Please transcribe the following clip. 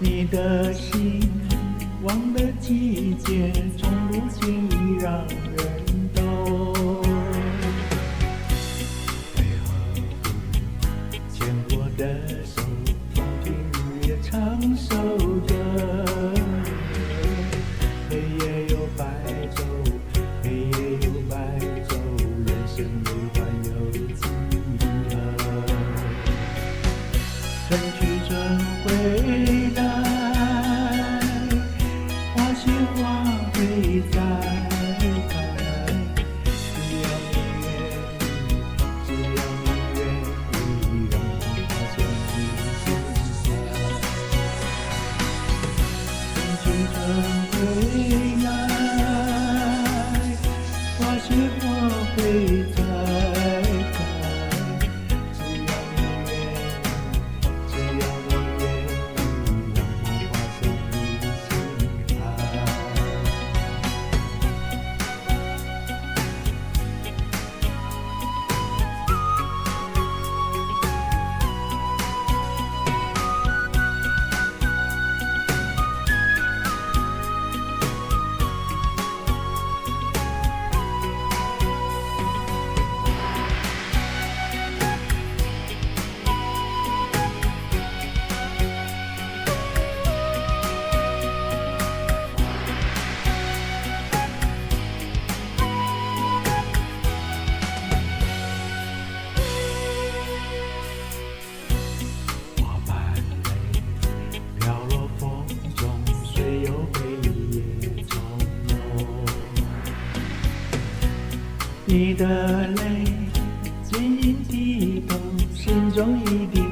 你的心忘了季節，從不輕易讓人懂。為何不牽我的手，同聽日夜唱首歌？黑夜有白晝，黑夜有白晝，人生悲歡有幾何？春去春會來，花謝花會再開。只要你願意，只要你願意，讓夢化成你心海。春去春會來，花謝花會再開。只要你願意，只要你願意，讓夢化成你心海。花瓣淚飄落風中，雖有美麗也從容。你的淚晶瑩剔透，心中一定